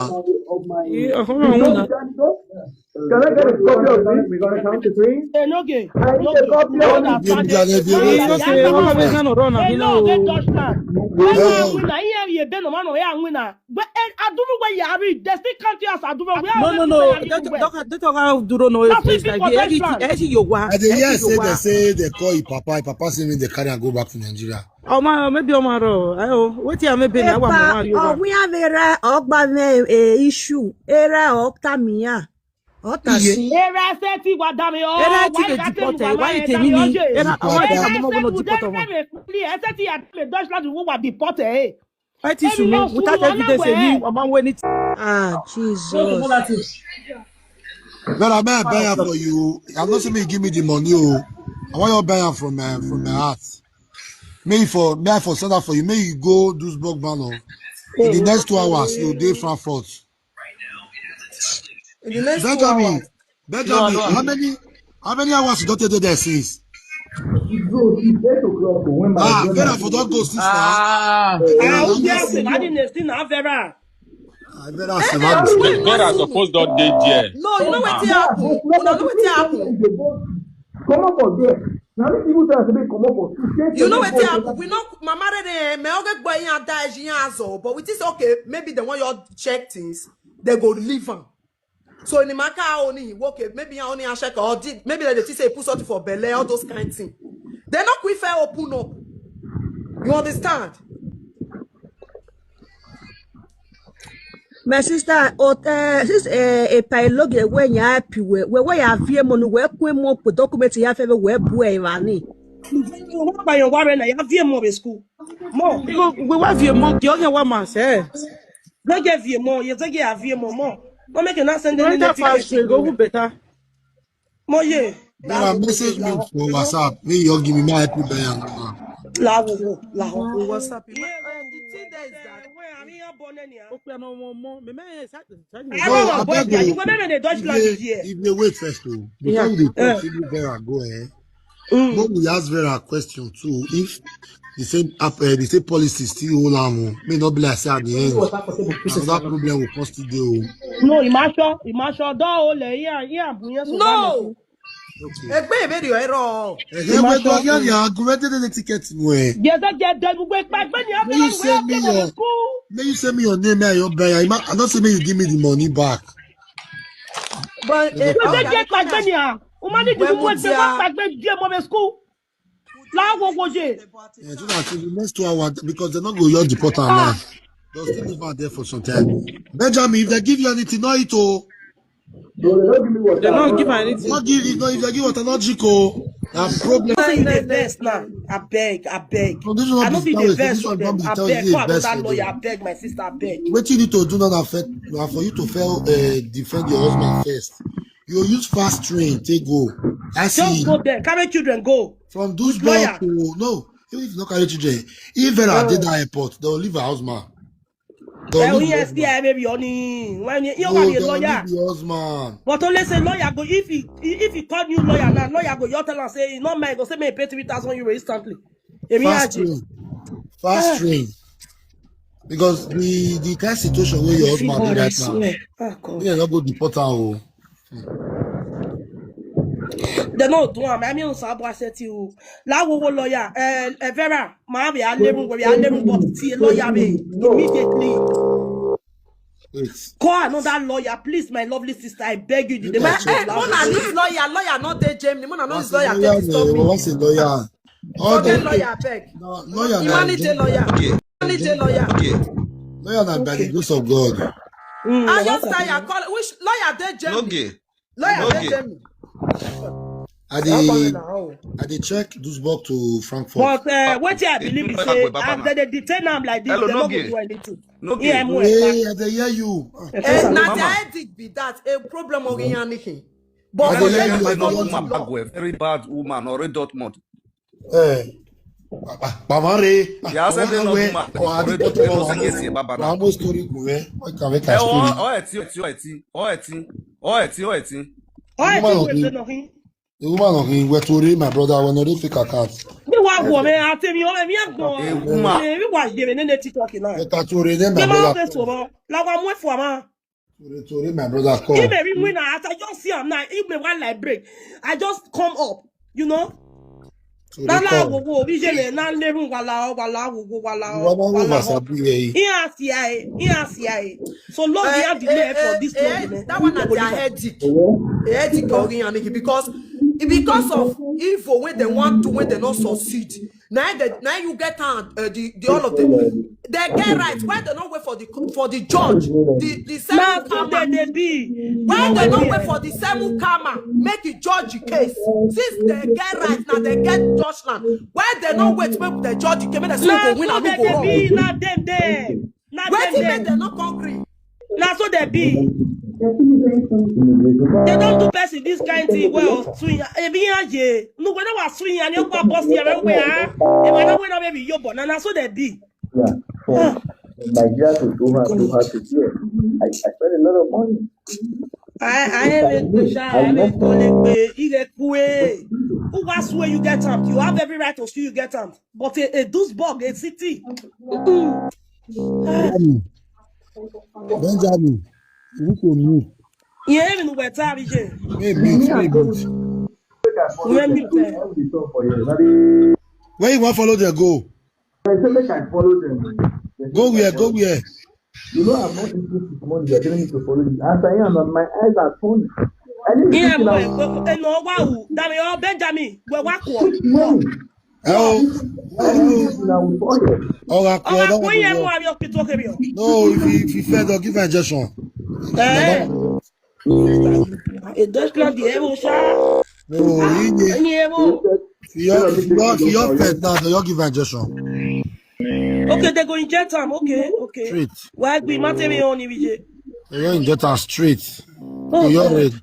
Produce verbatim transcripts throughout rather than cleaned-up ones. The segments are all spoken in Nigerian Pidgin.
Of my. Can I get a copy of this? We're gonna count to three. Enoge. I need a copy of this. Enoge, okay, okay, okay, no, no, no, no. Why you win? I hear you been no man, why you win? But, eh, Aduru, where you are, they still count you as Aduru. No, no, no. Don't talk, don't talk how Aduru know a place like this. Everything, everything you want. I dey hear say they say they call your papa. Your papa say me they carry and go back to Nigeria. Oh man, maybe Omaro. Ayo, wetin I maybe na wa mo wa yo. Oh, we have era ogba me, eh, issue. Era okta miya. Ota si. Era seti wa dami o. Era ti le deport e. Why you tell me? Era, why you tell me no deport e? Era seti ya me Deutschland wo wa deport e. Why ti su me? Without evidence, me, I'm waiting. Ah, Jesus. But I may buy am for you. I'm not saying you give me the money. Oh, I want you buy am from my, from my heart. May for, may I for send that for you. May you go Duisburg, man. Oh. In the next two hours, you dey Frankfurt. In the next two Benjamin, hours. Benjamin, how many, how many hours you don't take there since? Bro, it's eight o'clock when my Ah, brother. Vera for don't go since now. Ah, Ah, who dey ask him? I didn't still now, Vera. Ah, Vera, Vera suppose don't dey there. No, you know wetin happen? Una know wetin happen? Come up for there. Now these people tell us to come up for two. You know wetin happen? We know Mama Rere, me oge gbo yin ada eji yin azo, but we think say, okay, maybe they want your check things, they go leave am. So in the matter only, okay, maybe I only check or did, maybe they think say put something for belle, all those kind things. They not quick fair open up. You understand? My sister, ot, eh, sis, eh, e pa eloge we nya api we, we, we ya vie mo nu, we kwe mo po document ya fe we bu e vani. Wa pa yo wa re na ya vie mo be school. Mo. We wa vie mo, ki o ye wa ma se. Zege vie mo, ye zege a vie mo mo. No make you not send any Rent a ticket. Fast, go who better. Mo ye. Then I message me for WhatsApp. Me, you give me my happy day and go. La wo wo, la wo wo. WhatsApp. Yeah, and the thing there is that. Where are you born any? Okay, no more, more. Me, me, sa-, sa-, I No, don't know, I but beg yeah, you. You go make me the Deutschland If here. They, if they wait first, oh, Yeah. before they Yeah. continue there and go, eh? Mm. But we ask Vera a question too. If the same app, eh, the same policy still hold on, oh, may not be like say at the end, another problem will come still dey, oh. No, Imasho, Imasho, do ole, yeah, yeah, bunye so No. Okay. Egbe ebe di ero. Eh, eh, we go get the argument, the ticket, we. Yes, I get them. We pa gbe ni May you send me your, school. May you send me your name, eh, your buyer. I don't say may you give me the money back. But, eh, Yes, I get pa gbe ni a. Umani di When mo mo se dia- wa pa gbe die mo be school. La wo wo je. Yeah, so that in the next two hours, because they're not going to deport her now. They'll still leave her there for some time. Benjamin, if they give you anything, no eat, oh. They don't give her anything. Not give, if, no, if they give water, not drink, oh. Na problem. Say you dey vex now. I beg, I beg. No, this is not I no be fit now dey a vex position with dem. Come be I tell beg. you Go vex another for lawyer. I them. Beg, my sister, I beg. What you need to do now na first, na for you to fail, uh, defend your husband first. You use fast train, take go. I Just see. Go there, carry children, go. From With lawyer. Duisburg to, no, even if you not carry children, if Vera Uh. did that airport, they'll leave her husband. They'll Eh, leave her yes, husband. Yeah, maybe only when you, you No, can be a they'll lawyer. Leave your husband. But only say lawyer go, if he, if he call you lawyer now, lawyer go, you tell am say, "No, man, go say me pay three thousand euro instantly." Èmi á Fast jẹ. Train. Fast Ah. Train. Because the, the kind situation where your If he husband dey God, I right now, swear. Ah, God. Yeah, not go deport her, oh. They no do am. I mean, so I said to you, la wo wo lawyer, eh, eh, Vera, ma be a level, we a level, but see a lawyer me immediately. Wait. Call another lawyer, please, my lovely sister. I beg you. The Make I man check. Eh, Mona, this lawyer, lawyer not dey Germany. Mona, no, What's this a lawyer lawyer take to stop name? Me. What's a lawyer? All Forget the lawyer, I beg. No, lawyer na Humanity Germany. Lawyer. Okay. Humanity lawyer. Okay. Lawyer na by the Okay. grace of God. Mm, I just what's say I up? Call which lawyer dey Germany? Okay. Lawyer dey Okay. Germany. I How about dey, now? I dey check Duisburg to Frankfurt. But uh, wetin I believe is say as dem dey detain am like this, Hello, dem no go Noge. Do anything. Noge. E M O F. Hey, I dey hear you. Eh, Yes, na Mama. The headache be that a problem of anything. But I for dey hear them, you, I dey hear you. Woman, a very bad woman or a Dortmund. Eh, pa-, pa-, pamare. Yeah, I said they no woman. Oh, I dey talk about Yes, yes, Baba. Na almost story go, eh? What can make a Eh, oh, story? Oh, eti, eti, oh, eti, oh, eti, oh, eti, oh, eti. Oh, eti, Woman oh, of eti, me. No, he. The woman of him, where to read my brother, when they fake account. Bí wàá wọ̀ mẹ́ àti mi ọ̀rẹ́ mi ẹ̀ gbọ́n. A woman. Ẹ̀ bí wàá yẹ̀rẹ̀ nínú TikTok náà. Where to read my Bí máa ń brother. fẹ́ sọ̀rọ̀ làwọn amú ẹ̀fọ́ àmà. To read, to read my brother call. If they read me now, as I just see am now, if me one like break, I just come up, you know. To read Nala call. wowo, bí ṣe lè ná lérùn wàlà wàlà wowo wàlà Wọ́n máa ń wò wàlà. wàsá bí ẹyí. Ìyá àti àyè, ìyá àti àyè. So long we have the Eh, left for eh, this eh, long, man. that one na their headache. A headache orin and because because of evil when they want to when they not succeed. Now they now you get on uh, the the all of them. They get right. Why they not wait for the for the judge, the the Now seven so karma. They, they be. Why they They not be. Wait for the seven karma? Make the judge the case. Since they get right now, they get judgment. Why they not wait make the judge case? Make they say Now go win so and They, who go they be. wrong. Now them there. Now them Wetin make there. Dem no come gree? Now so they be. They don't do person this kind thing well. Swing. Ebi ya je. No, when I was swing, and you go boss here, we are. If I don't win, maybe you, but now so they be. Yeah, for Nigeria to do her, do her to do it. I, I spend a lot of money. I I am a special. I am a colleague. Who was where you get up? You have every right to sue. You get up, but a, a douchebag, a city. Mm-mm. Benjamin, Benjamin, you go mute. Yeah, even with Tarije. Hey, mute, hey, mute. Let me tell. All the talk for you. Now they Where you want follow them go? they say make I follow them. They say Go make I where? Go follow. Where? You know I'm not eating this money. You're telling me to follow you. As I am, my eyes are turning. I need to Yeah, sit boy. down. No, wow. Dami, oh, Benjamin, we work work. Money. Oh, I need to sit down with oil. oh, I Oh, I don't go here. know. More of your kids talking about. No, if you if you fail, they'll give an injection. Eh? A Dutchland, the Evo Sha. No, he need Any Evo. if you if you if you fail now, they'll give an injection. Okay, they go inject him. Okay, okay. Straight. Why we matter me on Ibije? They don't inject her straight. Oh, You God. Read.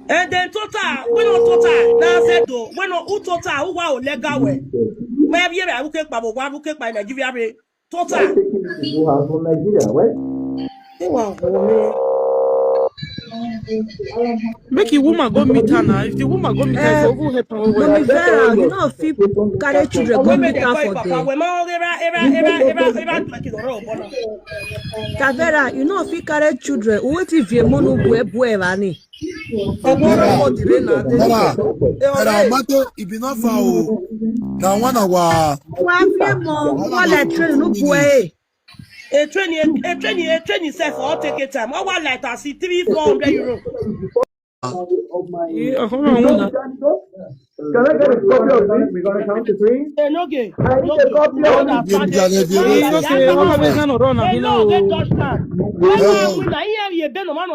And then total, we no total. Now I said though, we no who total, who wow legal way. Where be I look at Babo, why look at my Nigeria way? Why Total. taking me to do her from Nigeria? Why? They were home. Make a woman go meet her now. If the woman go meet her, Eh, so who help her well? Mommy Vera, you know fit carry children go Women meet they her go for papa. there. When my eva eva eva eva do like it or bona. Tavera, you know fit carry children. Who wait if you mono bue bue vani? Ogboro mo dire na de. Vera, Eh, Vera, alright. Mato, if you not found now one hour. Wa fi mo wa le train no bue. A training, a training, a training self all take a time. I want like I see three four hundred euro. Yeah, hold on, hold on. Can I get a copy of this? We're gonna count to three. They no gay. I need a copy of this. Give me an idea. It's okay. How am I gonna run? They You no know. get Dutchland. When I win, I hear you been no man.